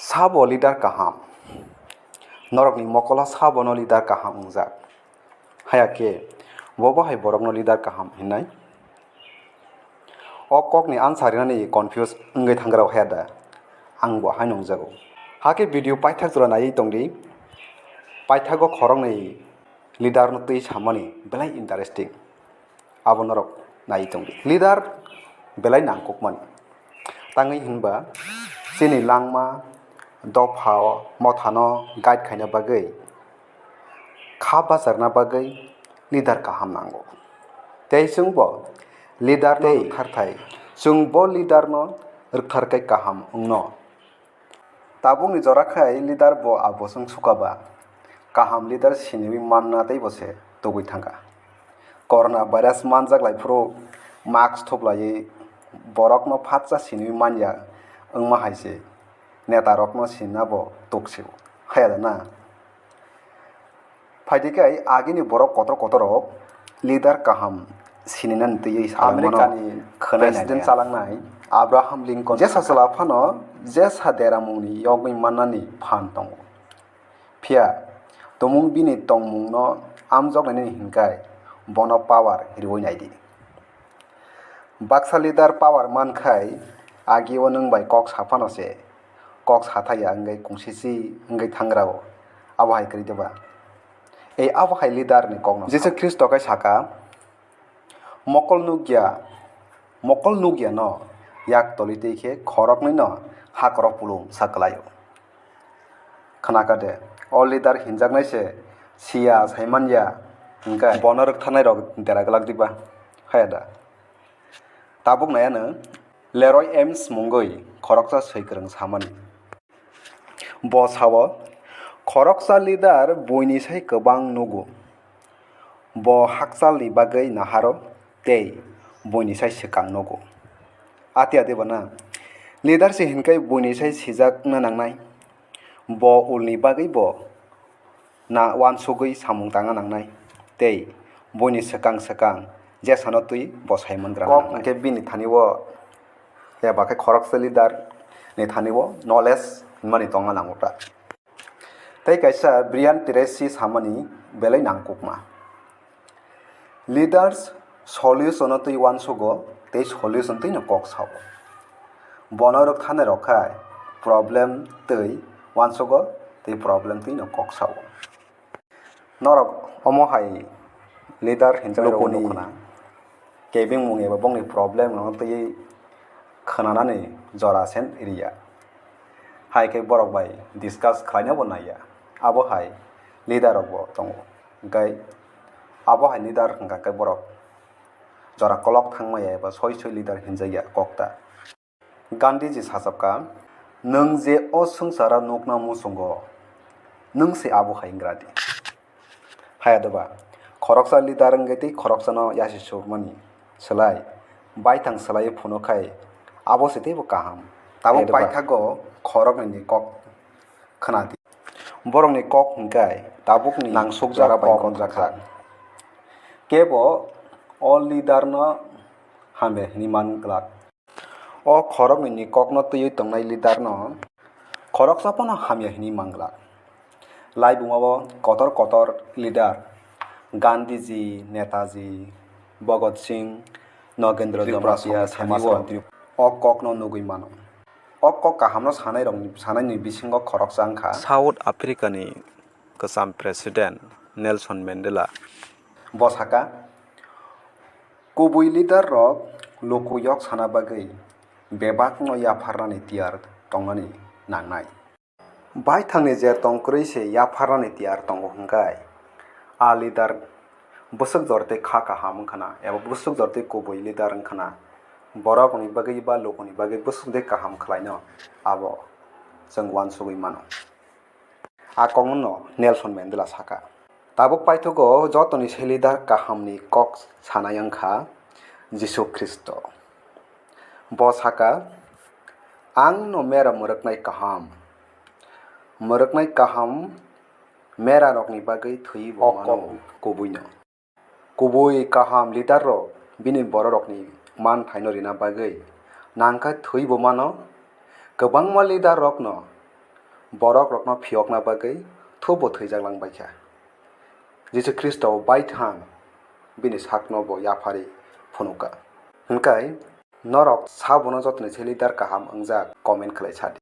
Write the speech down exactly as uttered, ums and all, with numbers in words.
Sabo leader kaham? Norokni mokolo sabono leader kaham wngjak? Haya khe, bo bahai borokno leader kaham hinnai? O kokni answer rinani confuse wngwi thanggrao haya da? Ang bo hai nungjago. Hakhe video paithak jora naiwi tongdi. Paithago khoroknwi leader no twi samani belai interesting. Abo norok naiwi tongdi. Leader belai nangkukmani. Tangwi hinba chini langma, dopha o mothano guide khaina bagwi, kha bacharna bagwi leader kaham nango. Tei chwngbo leader no rwktharthai, chwngbo leader no rwktharkhai kaham wngno. Tabukni jora khai leader bo abo chwng sukaba. Kaham leader siniwi manna teibo se tugwi thangkha. Corona virus manjak lai phuru mask thuplaiwi borokno phatsa siniwi manya wngma hai se netarokno sinna bo tuksio. Haya da na? Phaidi khe agini borok kotor kotor rok leader kaham sininani twiwi sa Americani khwnai president chalangnai Abraham Lincoln jesa chwla phano jesa deramungni yogwi mannani phan tongo. Phiya tumung bini tongmungno amjoknainani hinkhai bono power riwi naidi. Baksa leader power mankhai agio nwng bai kok saphano se kok sathaya wngwi kungsisi wngwi thangrao. Abo hai kwrwi diba? Ei abo hai leader ni kokno Jisu Khristo khe saka, mokol nukya, mokol nukya no yak toli twi khe khoroknwi no hakrok pulung sa kwlaio. Khnakha de, o leader hinjaknai se siya saimanya, hwnkhe bono rwktharnai rok dera glak diba? Haya da? Tabuk nai ano Leroy Eims mungwi khoroksa swikwrwng samani. Bo sao, khoroksa leader buini sai kwbang nugo. Bo hakchalni bagwi naharo tei buini sai swkang nugo. Ati ati bo na leader se hinkhai buini sai sijak wngna nangnai. Bo ulni bagwi bo na uansugwi samung tangna nangnai tei buini swkang swkang jesano twi bo sai mangra. Kok hwnkhe bini thani o eba khe khoroksa leader ni thani o knowledge hwnmani tongna nango ta. Tei kaisa Brian Tracy samani belai nangkukma. Leaders solution-o twi uansugo tei solution twino kok sao. Bono rwktharnai rok khai problem twi uansugo tei problem twino kok sao. Norok omo hai leader hinwi rokni kebengmung eba bongni problem no twiwi khwnanani jora sen riya. Hai khe borok bai discuss khlainabo naiya. Abo hai leader rokbo tongo. Hwnkhe abo hai leader hwnkha khe borok jora kolok thangmaya eba soi soi leader hinjakya kokta. Gandhiji sachapkha, "Nwng je o swngcharo nukna muchungo, nwng se abo hai wnggra di." Haya doba, khoroksa leader wngwi tei khoroksano yasi sukmani slai baithang swlaiwi phunuk khai abo se teibo kaham. Tabuk paithago khoroknwini kok khna di. Borokni kok hwnkhe tabukni nangsukjak kok wngjakha. Kebo o leader no hamya hwnwi man glak. O khoroknwini kokno twiwi tongnai leader no khoroksa phano hamya hwnwi man glak. Laibuma o kotor kotor leader Gandhiji, Netaji, Bhagat Singh, Nogendra Jamatia, Sema Santri o kokno nugwi mano. O kok kahamno sanairokni, sanaini bisingo khoroksa wngkha South Africa ni kwcham President Nelson Mandela. Bo saka, kubui leader rok luku yok sana bagwi bebakno yapharnani tiyar tongnani nangnai. Baithangni je tong kwrwi se yapharnani tiyar tongo hwnkhe, a leader bwswk jor tei kha kaham wngkhana eba bwswk jor tei kubui leader wngkhana, borokni bagwi ba lukuni bagwi bwswk tei kaham khlaino abo chwng uansugwi mano. A kokno Nelson Mandela saka. Tabuk paithago jotoni se leader kahamni kok sanai wngkha Jisu Khristo. Bo saka, "Ang no mera mwrwknai kaham. Mwrwknai kaham mera rokni bagwi thwiwi bo mano, kubui no." Kubui kaham leader rok bini bororokni manthaino rina bagwi nangkha thwiwi bo mano. Kwbangma leader rokno borokrokno phiyokna bagwi thubo thwijak lang bai kha. Jisu Khristo baithang bini sakno bo yapharwi phunukha. Hwnkhe norok sabono jotoni se leader kaham wngjak comment khlai sa di.